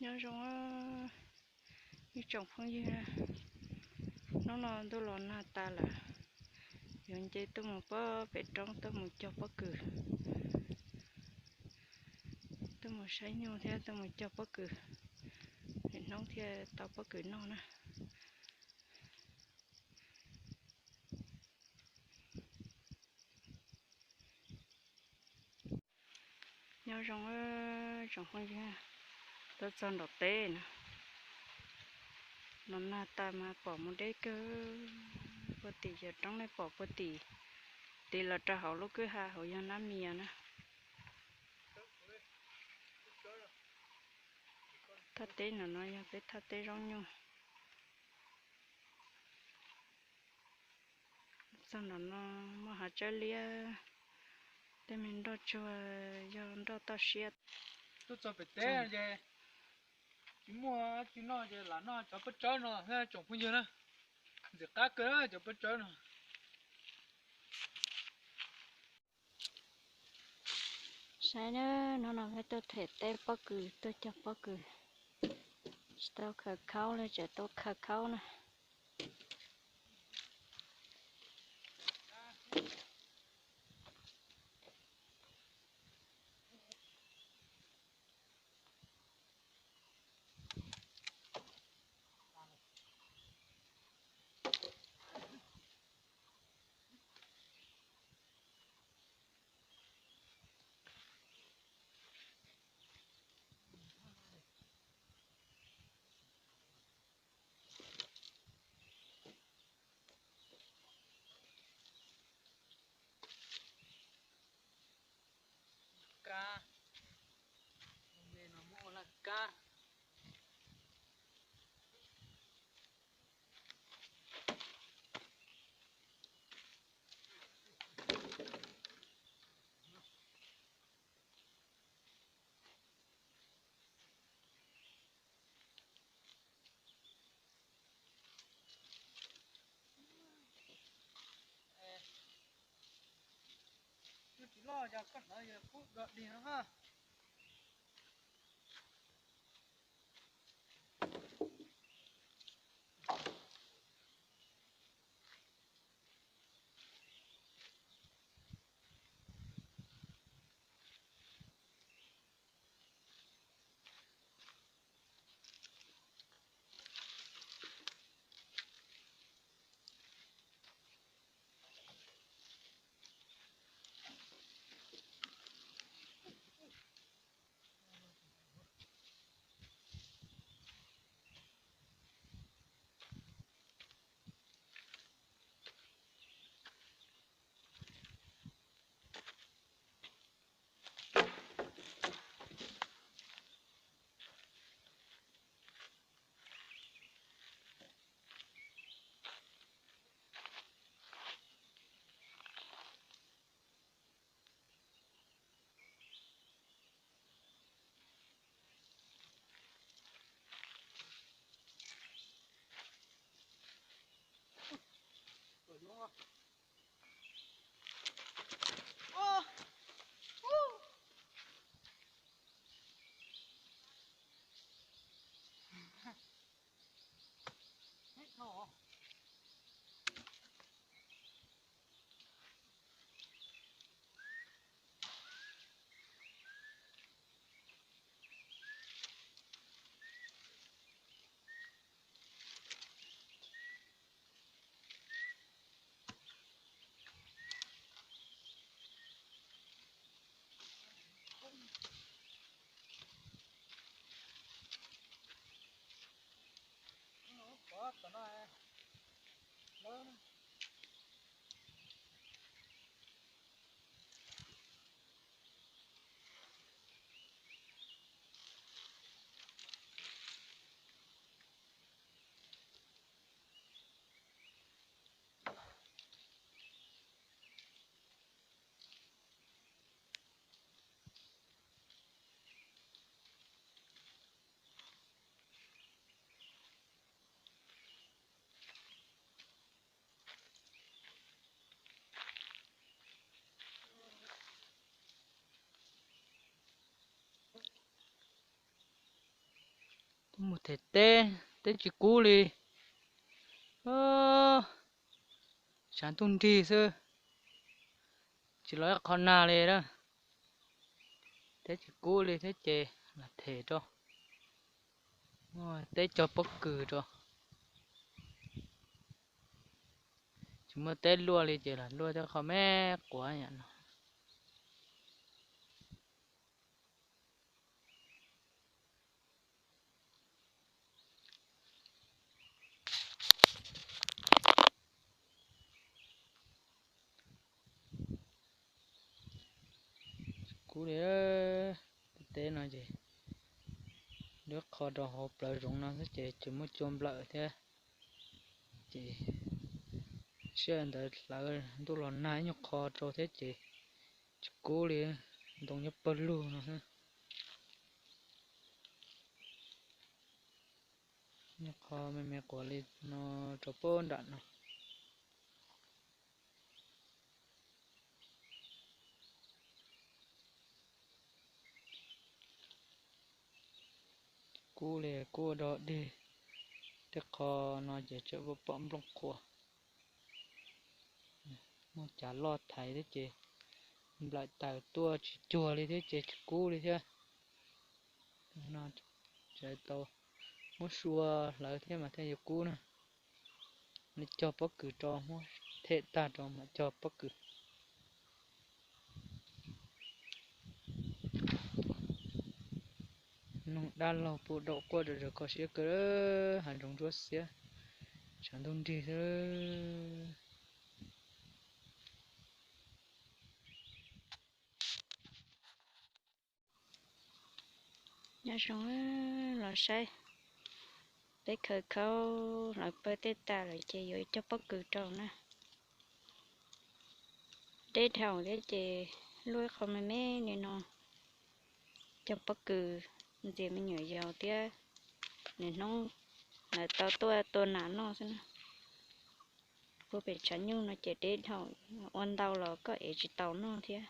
Nyob zoo ib tsoom phooj ywg, hnub no ntuj los nag tas lawm, yuav nce tuaj mus pem roob tuaj mus cog pob kws, tuaj mus saib nyuj thiab tuaj mus cog pob kws, hnub thiaj tau pob kws noj na. Nyob zoo tsoom phooj ywg, tuaj txog nram teb na, los nag tas mas pom mus deb kawg. Puag tim cov roob nej pom puag tim, tiv los rau hauv lub kwj ha hauv yog nab mias na. Thaj teb no no yog peb thaj teb zaub nyuj. Txog nram no muaj hav tsawb liab, tej me nroj tsuag yog nroj toj siab. Tuaj txog pem teb ces tsis muaj tsis noj ces lam noj cov pob tsawb no thiab tsoom phooj ywg na. Ntxim qab kawg cov pob tsawb no. Saib na, hnub no peb tuaj them teb pob kws, tuaj cog pob kws, tsis tau khaws khaub li, tseem tuaj khaws khaub na. Kab, me no muab ua laj kab. Twb tsis loj, yog koj hnov yog kub do dig no ha. Mus them teb, teb tsis kub li. Tshav ntuj nrig xwb, tsis los ib qho nag li a. Teb tsis kub li thiab ces los them rau, teb cog pob kws rau. Tsis muaj teb luaj li ces los luaj tej qho me quav yam no. Kub li, teb no ces lub qho rau hauv plawv zoov no xwb ces tsis muaj cua nplawm thiab. Ces sij hawm ntawd hlawv ntuj los nag ib nyuag qho rau thiab ces tsis kub li, ntoo nyob pawg lug no xwb. Nyuag qho me me quav li no rau pab nram no. Kub li, kub ua dog dig. Tej qho no ces tseem pom nplooj qhuav. Muaj cav loj thaiv thiab ces nplaim taws tuaj tsis cuag li thiab ces tsis kub li thiab. No, tau muab sua hlawv thiab mas thiaj yuav kub na. Li cog pob kws rau, muab them tag rau mam cog pob kws. Noog dab laug puj daum quaj rau kho siab kawg, hav zoov ntsuab xiab, tshav ntuj nrig xwb. Nyob zoo, los saib, peb khaws khaub hlawv pawg tej tas lawm ces yuav cog pob kws rau na. Deb dhau thiab ces luaj ib qho me me li no, cog pob kws ntxias me nyuam yaus thiab, niaj hnub lawv tau tuaj tua nas noj xwb na. Kuv pem tshav nyuj no ces deb dhau, ua ntau los koj ev tsis tau noj thiab.